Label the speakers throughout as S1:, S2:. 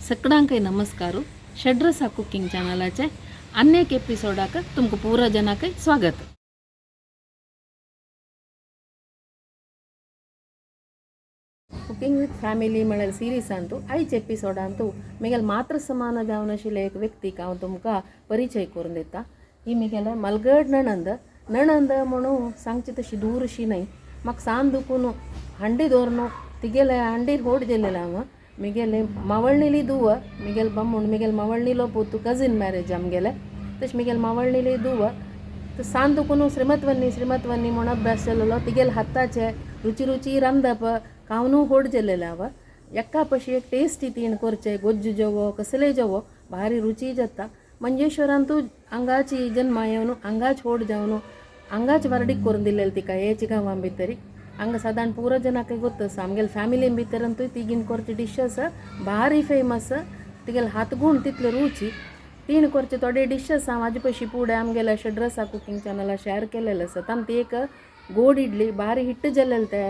S1: सगळ्यांकय नमस्कार. षड्रसा कुकिंग चॅनलाचे अनेक एपिसोडाक तुमकां पुरा जनाकय स्वागत. कुकिंग विथ फॅमिली म्हळ्यार सिरीज अंतू आयचे एपिसोड अंतू मिगेल मातृ समान जावन आशिल्ले एक व्यक्तीक हांव तुमकां परिचय करून दिता. ही मिगेले मलगड नणंद. नणंद म्हणून सांगची तशी दूरशी न्हय, म्हाका सान दुखून हांडी दवरून तिगेले हांडीर होड जेलेलें हांव. मिगेले मावळणीली दुव, मिगेल बामूण मिगेल मावळणीलो पूत, कजीन मॅरेज आमगेले, तशें मिगेल मावळणीली दुव. सान दुखून श्रीमतवन्नी श्रीमतवन्नी म्हूण अभ्यास जालेलो. तिगेले हाताचे रुची रुची रांदप खावनू होड जेलेलें हांव. एका पशी एक टेस्टी तीण करचे गोज्जू जेवो कसलेय जेवो भारी रुची जाता. मंजेश्वरांतू हांगाची जन्मा येवन हांगाच होड जावन हांगाच व्हारडीक करून दिलेली तिका हेच गांवां भितरी. हांगा सादारण पुरो जनाकय गोत्त आसा. आमगेले फॅमिलीन भितरांतूय तिगीन करचे डिशस भारी फेमस. तिगेले हातगुण तितले रुची. तीण करचे थोडे डिशस हांव हाजे पयशी फुडें आमगेले षड्रसा कुकिंग चॅनला शेअर केलेले आसा. तांती एक गोड इडली भारी हिट जालेले ते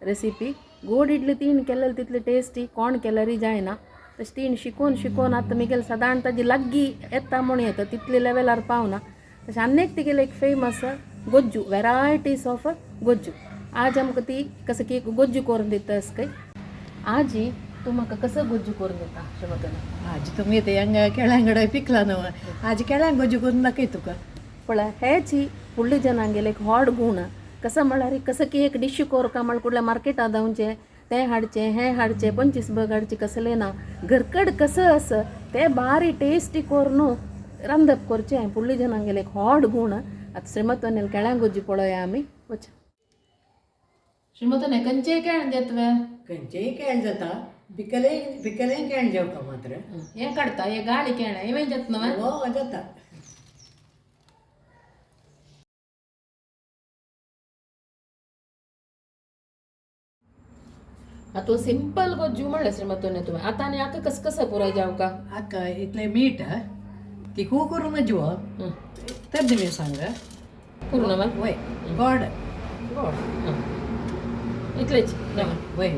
S1: रेसिपी. गोड इडली तीण केलेले तितली टेस्टी कोण केल्यारय जायना. तशें तीण शिकोवन शिकोवन आतां मिगेले सादारण ताजी लागीं येता म्हणूं येता, तितले लेवलार पावना. तशें आनी एक तिगेले एक फेमस गोज्जू, वेरायटीज ऑफ गोज्जू. आज आमकां ती कसं की गोज्जू करून दिता अशें. आजी तूं म्हाका कसं गोज्जू करून दिता श्रीमतीन?
S2: आजी तुमी ते हांगा केळ्यांगडे पिकला न्हू, आजी केळ्यांक गोज्जू करून दाखय तुका.
S1: पळय हेची फुडले जनांगेले एक व्हड गूण कसं म्हळ्यार कसं की एक डिश कोरका म्हळ्यार कुडल्या मार्केटात धांवचें, तें हाडचें हें हाडचें, 25 बग हाडचें कसलें ना. घरकड कसं आसा तें बारी टेस्टी करून रांदप करचें फुडले जनांगेले एक व्हड गूण. आतां श्रीमतवनेल केळ्यां गोज्जू पळोवया आमी. वच श्रीमतने, खंयचेय केळ जातवे?
S2: खंयचेय केळ जाता, पिकले पिकले केळ जेवता मात्र.
S1: हें काडता हे गाळी केळ हें जाता न्हय?
S2: हो जाता.
S1: आतां सिंपल गोज्जू म्हणलें श्रीमतने तुवें. आतां आनी आका कसं कसं पुराय जावं का?
S2: आका इतलें मीठ तिखू करून जिव तर मिरसांग.
S1: पूर्ण?
S2: वय, गोड.
S1: गोड इतलेच?
S2: वय.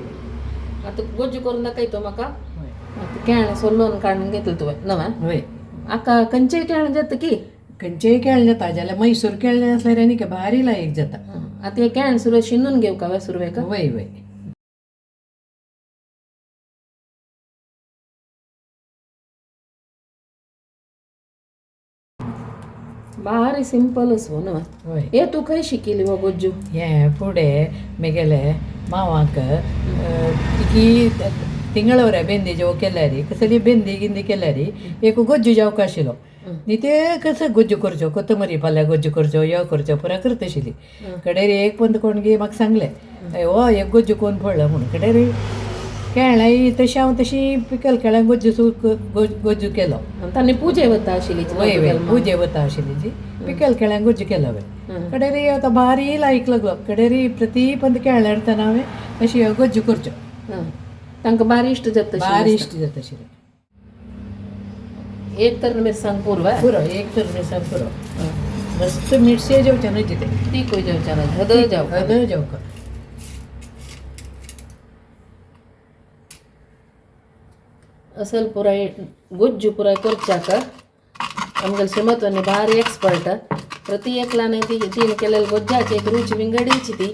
S1: आतां गोज्जू करून दाखयतो म्हाका.
S2: वय.
S1: आतां केळें सोल्लोन काडून घेतलें तुवें नवें?
S2: वय.
S1: आका खंयचेय केळें जाता की?
S2: खंयचेय केळ जाता, जाल्यार मैसूर केळें आसल्यार आनी भारी लायक जाता.
S1: आतां हें केळें सुरवेक शिनून घेवका वे सुरवेक?
S2: वय वय.
S1: भारी सिंपल असो न्हय?
S2: वय.
S1: हे तूं खंय शिकिली हो गोज्जू?
S2: हें फुडें मेगेले मावाक तिकी तिंगळवऱ्या बेंदी जेव केल्यार, कसली बेंदी गिंदी केल्यार एक गोज्जू जेवका आशिल्लो. न्ही ते कसं गोज्जू करच्यो, कोथंबरी पाल्या गोज्जू करच्यो, यो करच्यो पुरा करता आशिल्ली. कडेर एक पंद कोणगी म्हाका सांगलें, हो एक गोज्जू कोण पडला म्हणून. कडेर केळ्यां तशी हांव तशी पिकल केळ्यां गोज्जू सु गोज्जू केलो.
S1: तांणी पुजे वता आशिल्ली?
S2: वय वय, पुजे वता आशिल्ली जी पिकल केळ्यां गोज्जू केलो हांवें. कडेर आतां भारी लायक लागलो. कडेर प्रति पंद केळ्यां हाडटना हांवें अशी गोज्जू करच्यो.
S1: तांकां भारी इश्ट जाता?
S2: भारी इश्ट जाता आशिल्लें.
S1: एक तर मिरसांग पुरो?
S2: पुरो, एक तर मिरसांग पुरो. मस्त मिरसे जेवचें न्हय ते.
S1: तीखूय जेवचें ना, हदळ जेवका.
S2: हदळ जेवका.
S1: असल पुराय गोज्जू पुराय करच्याक आमगेले श्रीमतवन्नी भारी एक्सपर्ट. प्रति एकल्याने ती तीन केलेले गोज्जाची एक रुची विंगडीची ती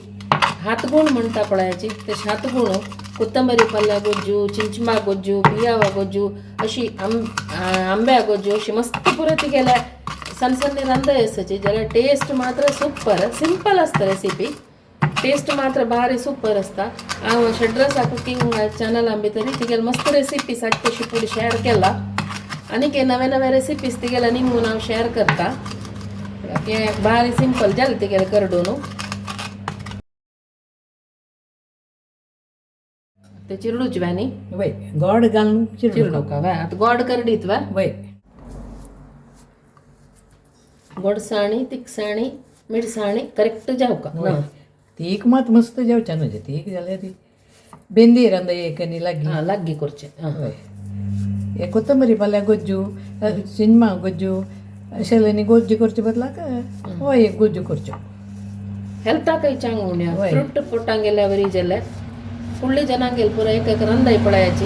S1: हातगुण म्हणटा पळयाची. तशें हातगुण कोत्तंबरी पल्ल्या गोज्जू, चिंचमा गोज्जू, पियावा गोज्जू, अशी आंब्या गोज्जू, अशी मस्त पुरो तिगेल्या सन्न सन्नी रांदय आसाची. जाल्यार टेस्ट मात्र सुपर. सिंपल आसता रेसिपी, टेस्ट मात्र भारी सुपर आसता. हांव षड्रसा कुकिंग चॅनला भितर तिगेले मस्त रेसिपीज आसा तशी फुडें शेअर केला. आनीक नवे नवे रेसिपीज तिगेले निमून हांव शेअर करता. हें भारी सिंपल जालें तिगेलें करडून. ते चिरडूच न्ही?
S2: वय, गोड घालून चिरडू.
S1: चिरडूका वय. आतां गोड करडीत वे?
S2: वय.
S1: गोडसाणी तिखसाणी मिरसाणी करेक्ट जावका.
S2: वय, तीख मात मस्त जेवचें न्हय. तीख जाल्यार ती बेंदी रांदय एक आनी लागीं.
S1: हां, लागीं करचें हां.
S2: वय, हे कोथंबरी पाल्या गोज्जू, शिंजमा गोज्जू अशें न्ही. गोज्जू करचे बदलाक हो एक गोज्जू करच्यो.
S1: हेल्थाकय चांग उण्या.
S2: वय.
S1: फ्रूट पोटांगेल्या वरी जाल्यार फुडले जनांगेल पुरो एक एक रांदय पळयाची.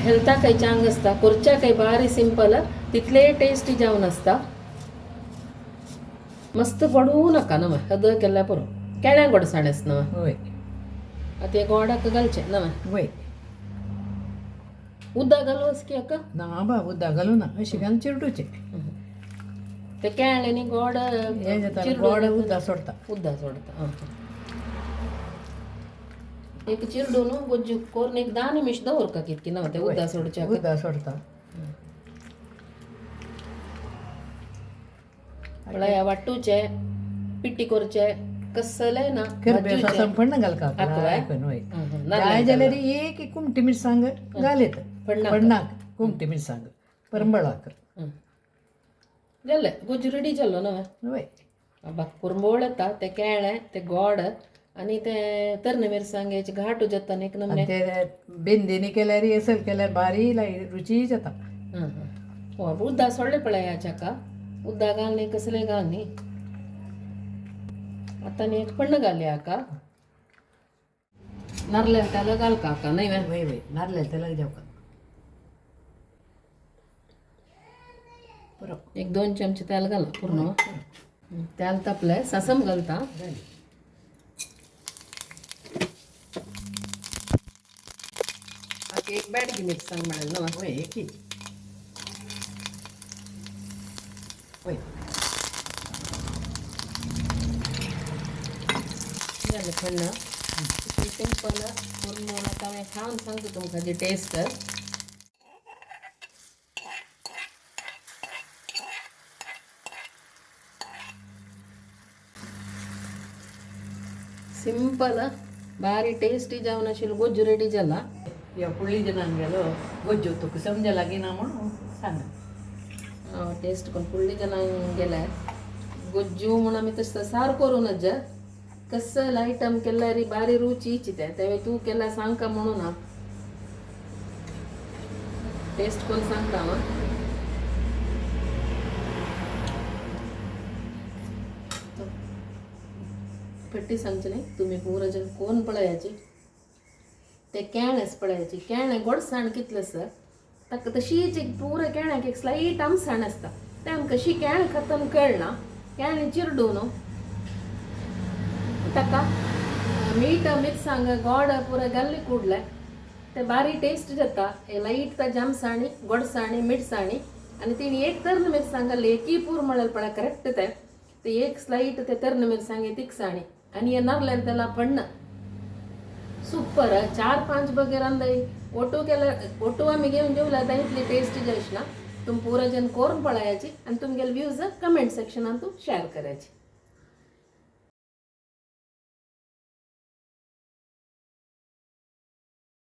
S1: हेल्थाकय चांग आसता, करच्याकय बारी सिंपल, तितले टेस्टी जावन आसता. मस्त पडू नाका नवे हद केल्यार पुरो. केळ्या गोडसाणेच नवे.
S2: वय.
S1: आतां हे गोडाक घालचें नवे.
S2: वय.
S1: उदक घालूस की अक्का?
S2: ना बा, उदक घालू ना, अशें घालून चिरडुचें.
S1: ते केळें न्ही गोड.
S2: हें जाता.
S1: चिरडून
S2: गोड
S1: येता.
S2: उदक सोडटा.
S1: उदक सोडता. आं, एक चिरडून गोज्जू कोरून एक 10 निमिश दवरका कितकी नवे ते उदक सोडच्या.
S2: उदक सोडटा.
S1: पळया, वाटूचे पिट्टी करचे कसले ना.
S2: करबेव संपन्न घालका.
S1: आकवाय?
S2: आयकून वय.
S1: हं,
S2: जाय जाल्यार एक कुमटी मिरसांग घालयता.
S1: पण्णाक.
S2: पण्णाक कुमटी मिरसांग परंबळाक.
S1: जालें, गोज्जू रेडी जालो नवे.
S2: वय.
S1: बाबा, कुरंबोळ येता ते केळें, ते गोड आनी ते तरणे मिरसांगेचे घाट जाता एक नमने.
S2: आनी ते बेंदीनी केल्यार, असल केल्यार बारी रुची जाता.
S1: हो, उदक सोडलें पळय हाका. उदक घाल न्ही, कसलें घाल न्ही. आतां न्ही एक पण्ण घालया हाका. नारलें तेल घालका हाका न्हय वे?
S2: वय वय, नारलें तेलाक जावका पुरो.
S1: एक 2 चमचे तेल घाल पूर्ण. तेल तापलें, सासम घालता.
S2: जालें.
S1: आतां एक बेडगी मिरसांग म्हणलें न्हू?
S2: वय, एकच वय.
S1: जालें थंड. सिंपल पूर्ण. आतां हांवें खावन सांगता तुमकां जी टेस्ट. सिंपल, बारी टेस्टी जावन आशिल्लो गोज्जू रेडी जाला.
S2: या फुडली जनांगेलो गोज्जो तुका समजा लागीं ना म्हणून सांग.
S1: टेस्ट कोण फुडली जनांक गेल्यार गोज्जू म्हूण आमी तशें सार करूं नज. कसल आयटम केल्यार बारी रुची इचिते तेवे तूं केल्यार सांगका म्हणून ना. टेस्ट करून सांगता हांव. फट्टी सांगचे न्ही तुमी पुरो जण कोण पळयाची ते केळेंच पळयाची. केळें गोडसाण कितलें आसा ताका, तशीच एक पुरो केळ्याक एक स्लायट आमसाण आसता. तें आमकां कशी केळें खातना कळना. केळें चिरडून ताका मीठ, मिरसांग, गोड पुरो घाल्ले कुडले ते बारी टेस्ट जाता. हे लायट ताजी आमसाणी, गोडसाणी, मिरसाणी आनी तेणी एक तर्ण मिरसांग घाल्ली, एकय पूर म्हळ्यार पळय करेक्ट तें ते एक स्लायट ते तर्ण मिरसांगे तिखसाणी आनी हे नारलें तेला पण्ण सुपर. 4-5 बगेर रांदय ओटू केल्यार, ओटू आमी घेवन जेवल्यार आतां इतली टेस्टी जायना. तुमी पुरो जण कोरून पळयाची आनी तुमगेले व्यूज कमेंट सेक्शनान तूं शेअर करायची.